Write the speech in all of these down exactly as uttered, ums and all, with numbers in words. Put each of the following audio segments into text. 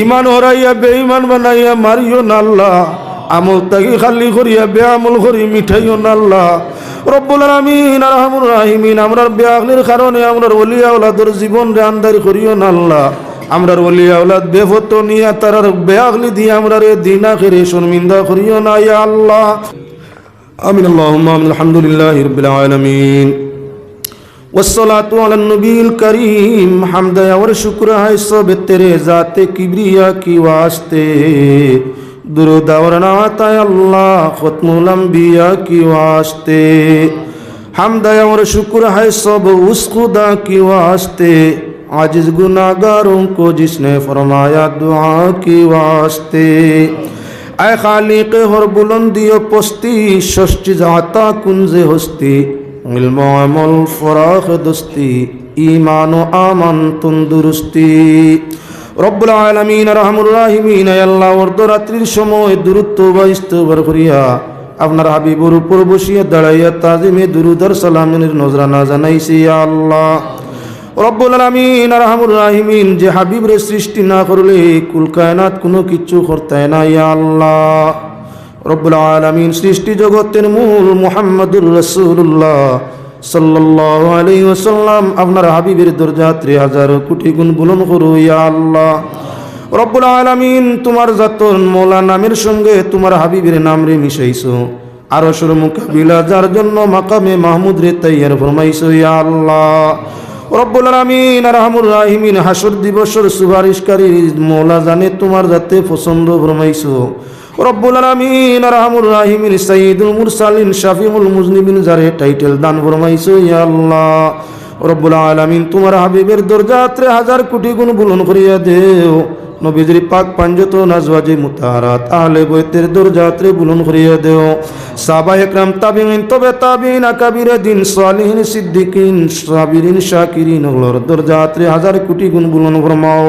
ইমান হরাইয়া বেইমান বানাইয়া মারিও না আল্লাহ। আমল থাকি খালি করিয়া বেআমল করি মিটাইও না আল্লাহ। রব্বুল আলামিন, আরহামুর রাহিমিন, আমরার বেআকলির কারণে আমরার ওলি আওলাদর জীবনরে আন্দাইর করিও না আল্লাহ। আমরার ওলি আওলাদ বেপথো নিয়া তারার বেআকলি দিয়া আমরারে দিন আখেরে শর্মিন্দা করিও না, ইয়া আল্লাহ। آمين، اللهم آمين، الحمد لله رب العالمين، والصلاة على النبي الكريم، حمد اور شکر ہے سب تیرے، ذات کبریا کی واسطے، درود اور نعت ہے اللہ ختم الانبیاء کی واسطے، حمد اور شکر ہے سب اس خدا کی واسطے، عاجز گناہگاروں کو جس نے فرمایا دعا کی واسطے۔ اے خالق ہر بلندی و پستی، شش چیز عطا کن ز ہستی، علم و عمل فراخ دستی، ایمان و آمن تندرستی۔ রব্বুল আলামিন, আরহামুর রাহিমিন, আয় আল্লাহ, অর্ধরাত্রির সময় দুরুদ তওবা ইস্তেগফার করিয়া আপনার হাবিবর উপর বসিয়া দাঁড়াইয়া তাজিমে দুরুদ আর সালামের নজরানা জানাইছি, ইয়া আল্লাহ। রব্বুল আলামিন, আরহামুর রাহিমিন, যে হাবিবরে সৃষ্টি না করলে কুল কায়নাত কুনু কিচ্ছু করতায় না, ইয়া আল্লাহ। রব্বুল আলামিন, সৃষ্টি জগতের মূল মুহাম্মাদুর রাসূলুল্লাহ সাল্লাল্লাহু আলাইহি ওয়াসাল্লাম, আপনার হাবিবের দরজাতরে হাজার কোটি গুণ বুলন্দ করো, ইয়া আল্লাহ। রব্বুল আলামিন, তোমার জাতর মওলা নামের সঙ্গে তোমার হাবিবের নামরে মিশাইছো। আরশর মোকাবিলা যার জন্য মাকামে মাহমুদরে তৈয়ার ফরমাইছো, ইয়া আল্লাহ। রব্বুল আলামিন, আরহামুর রাহিমিন, হাশর দিবসর সুপারিশকারী মওলা জানে তোমার জাতে পছন্দ ফরমাইছো। রব্বুল আলামিন, আরহামুর রাহিমিন, সাইয়্যিদুল মুরসালিন, শাফিউল মুজনিবিন যারে টাইটেল দান ফরমাইছো, ইয়া আল্লাহ। রব্বুল আলামিন, তোমার হাবিবের দরজাতরে হাজার কোটি গুণ বুলন্দ করিয়া দেও। নবীজির পাক পাঞ্জতন আজওয়াজে মুতাহারাত আহলে বয়তের দরজাতরে বুলন্দ করিয়া দেও। সাহাবা একরাম, তাবিঈন, তবে তাবিঈন, আকাবিরে দিন, সালিহিন, সিদ্দিকিন, সাবিরিন, শাকিরিন অকলর দরজাতরে হাজার কোটি গুণ বুলন্দ ফরমাও।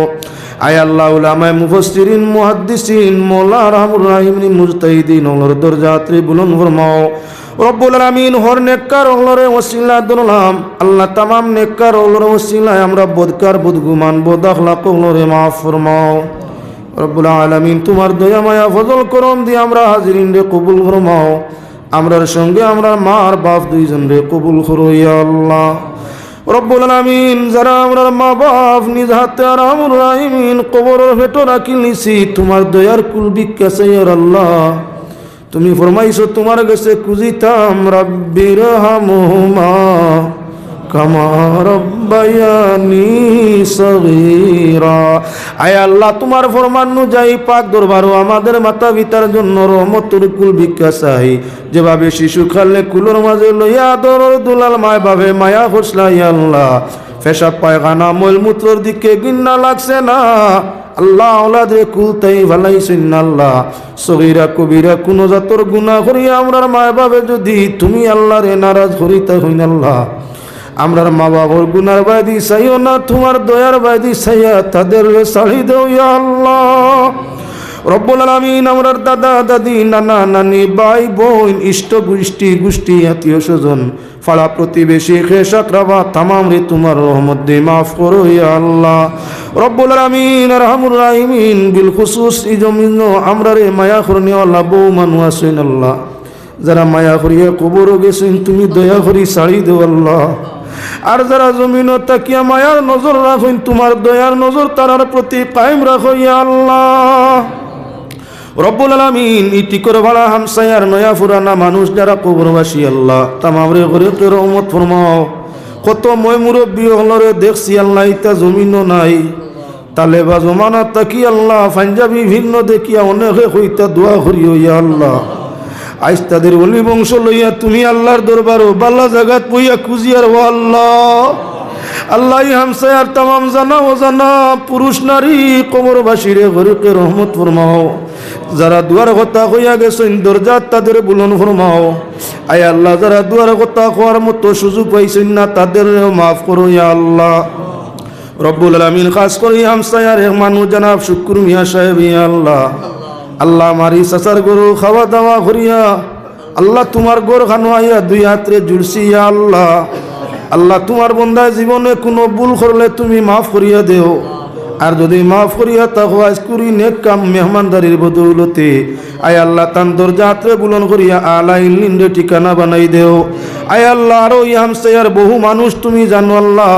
আয় আল্লাহ, উলামায়ে মুফাসসিরিন, মুহাদ্দিসিন, মওলা আরহামুর রাহিমিন, মুজতাহিদিন অকলর দরজাতরে বুলন্দ ফরমাও। রব্বুল আলামিন, হর নেককার অকলরে ওসিলা ধরলাম। আল্লাহ, তামাম নেককার অকলর ওসিলায় আমরা বদকার, বদগুমান, বদ আখলাক অকলরে মাফ ফরমাও। রব্বুল আলামিন, তোমার দয়া, মায়া, ফজল, করম দিয়া আমরা হাজিরিনরে কবুল ফরমাও। আমরার সঙ্গে আমরার মার বাপ দুইজনরে কবুল করো, ইয়া আল্লাহ। রব্বুল আলামিন, যারা আমরার মা বাপ নিজ হাতে আরহামুর রাহিমিন কবরর পেটো রাখিলিছি, তোমার দয়ার কুল ভিক্ষা চাইয়ার আল্লাহ। তুমি ফরমাইছো, তোমার গেছে খুজিতাম, রাব্বির হামহুমা কামা রাব্বায়ানি সগীরা। আয় আল্লাহ, তোমার ফরমান অনুযায়ী পাক দরবারো আমাদের মাতা পিতার জন্য রহমতর কুল ভিক্ষা চাই। যেভাবে শিশুকালে কুলর মাঝে লইয়া আদরর দুলাল মায় বাপে মায়া করছলা, ইয়া আল্লাহ, পেশাব পায়খানা মলমূত্রর দিকে ঘিন্না লাগছে না। আল্লাহ, আওলাদরে কুল থাকি ফালাইছইন না আল্লাহ। সগীরা কবিরা কুনু জাতর গুনা করিয়া আমরার মায় বাপে যুদি তুমি আল্লাহরে নারাজ করিতা অইন আল্লাহ, আমরার মা বাপর গুনার বায়দি চাইও না, তোমার দয়ার বায়দি চাইয়া তাদেররে ছাড়ি দেও, ইয়া আল্লাহ। রব্বুল আলামিন, আমরার দাদা দাদি, নানা নানি, ভাই বইন, ইষ্ট গুষ্টি, গুষ্টি, আত্মীয় স্বজন, পাড়া প্রতিবেশী, খেশ আকরাবা, তামামরে তোমার রহমত দিয়া মাফ করো, ইয়া আল্লাহ। রব্বুল আলামিন, আরহামুর রাহিমিন, বিল খুসুস ই জমিনো আমরারে মায়া করনেওয়ালা বউ মানুষ আছইন আল্লাহ। যারা মায়া করিয়া কবরো গেছইন, তুমি দয়া করি ছাড়ি দেও আল্লাহ। আর যারা জমিনো থাকিয়া মায়ার নজর রাখইন, তোমার দয়ার নজর তারার প্রতি কায়েম রাখো, ইয়া আল্লাহ। রব্বুল আলামিন, ইটিকর ভাড়া হামসায়ার নয়া পুরানা মানুষ যারা কবরবাসী আল্লাহ, তামামরে গরিকে রহমত ফরমাও। কত ময় মুরব্বি অকলরে দেখছি আল্লাহ, ইতা জমিনো নাই। তালেবা জমানা থাকি আল্লাহ, পাঞ্জাবি ভিন্ন দেখিয়া অনেকে কইতা দোয়া করিও, ইয়া আল্লাহ। আইজ তাদের ওলি বংশ লইয়া তুমি আল্লাহর দরবারো বালা জাগাত বইয়া খুজিয়ার, ও আল্লাহ। আল্লাহ, ই হামসায়ার তামাম জানা অজানা পুরুষ নারী কবরবাসীরে গরিকে রহমত ফরমাও। যারা দুয়ার কথা কইয়া গেছইন, দরজাত তাদের বুলন্দ ফরমাও। আয় আল্লাহ, যারা দুয়ার কথা কওয়ার মতো সুযোগ পাইছইন না, তাদেররেও মাফ করো, ইয়া আল্লাহ। রব্বুল আলামিন, খাস করি হামসায়ার এক মানুষ জনাব শুক্কুর মিয়া সাহেব, ইয়া আল্লাহ। আল্লাহ, আমার ই চাচার ঘরো খাওয়া দাওয়া করিয়া আল্লাহ, তোমার ঘরখানো আইয়া দুই আতরে জুড়ছি, ইয়া আল্লাহ। আল্লাহ, তোমার বন্দায় জীবনে কুনু ভুল করলে তুমি মাফ করিয়া দেও। আর যুদি মাফ করিয়া থাকো আইজকুরি নেক কাম মেহমানদারির বদৌলতে, আয় আল্লাহ, তান দরজাতরে বুলন্দ করিয়া আলা ইল্লিনরে ঠিকানা বানাই দেও। আয় আল্লাহ, আরো ই হামসায়ার বহু মানুষ তুমি জানো আল্লাহ,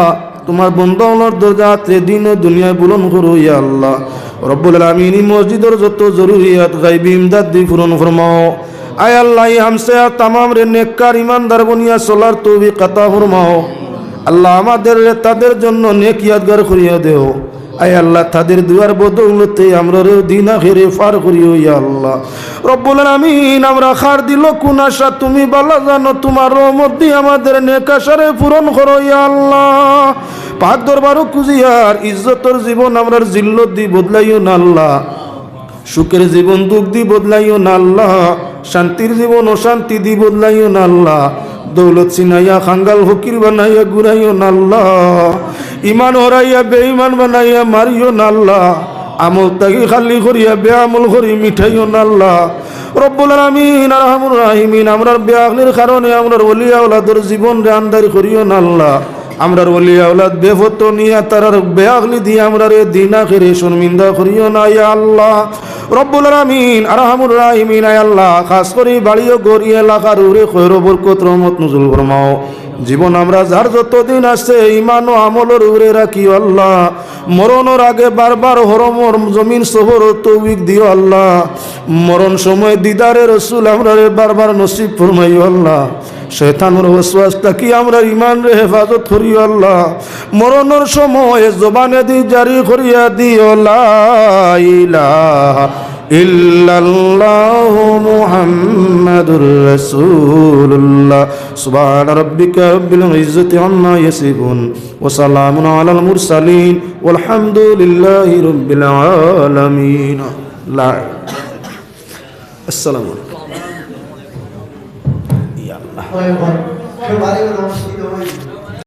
তুমার বন্দা অকলর দরজাতরে দিন ও দুনিয়ায় বুলন্দ করো ইয়া আল্লাহ। রব্বুল আলামিন, ই মসজিদর যত জরুরিয়াত গাইবি ইমদাদ দি পূরণ ফরমাও। আয় আল্লাহ, ই হামসায়া তামামরে নেককার ইমানদার বনিয়া চলার তৌফিক আতা ফরমাও। আল্লাহ, আমাদেররে তাদের জন্য নেক ইয়াদগার করিয়া দেও। আয় আল্লাহ, তাদের দোয়ার বদৌলতে আমরারেও দিন আখেরে পার করিও ইয়া আল্লাহ। রব্বুল আলামিন, আমরা কার দিলো কুন আশা তুমি ভালা জানো, তুমার রহমত দি আমাদের নেক আশারে পূরণ করো ইয়া আল্লাহ। পাক দরবারো খুজিয়ার ইজ্জতর জীবন আমরার জিল্লত দি বদলাইও না আল্লাহ। সুখের জীবন দুঃখ দি বদলাইও না আল্লাহ, শান্তির জীবন অশান্তি দি বদলাইও না আল্লাহ, দৌলত ছিনাইয়া কাঙ্গাল ফকির বানাইয়া ঘুরাইও না আল্লাহ, ইমান হরাইয়া বেঈমান বানাইয়া মারিও না আল্লাহ, আমল থাকি খালি করিয়া বেআমল করি মিটাইও না আল্লাহ। রব্বুল আলামিন, আরহামুর রাহিমিন, আমরার বেআকলির কারণে আমরার ওলি আওলাদর জীবনরে আন্দাইর করিও না আল্লাহ। আমরার ওলি আওলাদ বেফত নিয়া তারার বেআকলি দিয়া আমরারে দিন আখেরে শর্মিন্দা করিও না, ইয়া আল্লাহ। রব্বুল আলামিন, আরহামুর রাহিমিন, আয় আল্লাহ, খাস করি বাড়ি ও ঘর ই এলাকার উপরে খয়র বরকত রহমত নুজুল ফরমাও। জীবন আমরা যার যতদিন আছে, ইমান ও আমলর উপরে রাখিও আল্লাহ। মরণর আগে বারবার হরমর জমিন সফর তৌফিক দিও আল্লাহ। মরণ সময় দিদারে রসুল আমরারে বারবার নসিব ফরমাইও আল্লাহ। শয়তানর ওয়াসওয়াস থাকি আমরার ইমানরে হেফাজত করিও আল্লাহ। মরণর সময় জবানেদি জারি করিয়া দিও, লা ইলাহা ইল্লাল্লাহু মুহাম্মাদুর রাসূলুল্লাহ। সুবহানা রাব্বিকা রাব্বিল ইজ্জাতি আম্মা ইয়াসিফুন, ওয়া সালামুন আলাল মুরসালিন, ওয়াল হামদুলিল্লাহি রাব্বিল আলামিন। লা, আসসালামু আলাইকুম। ইয়া আল্লাহ।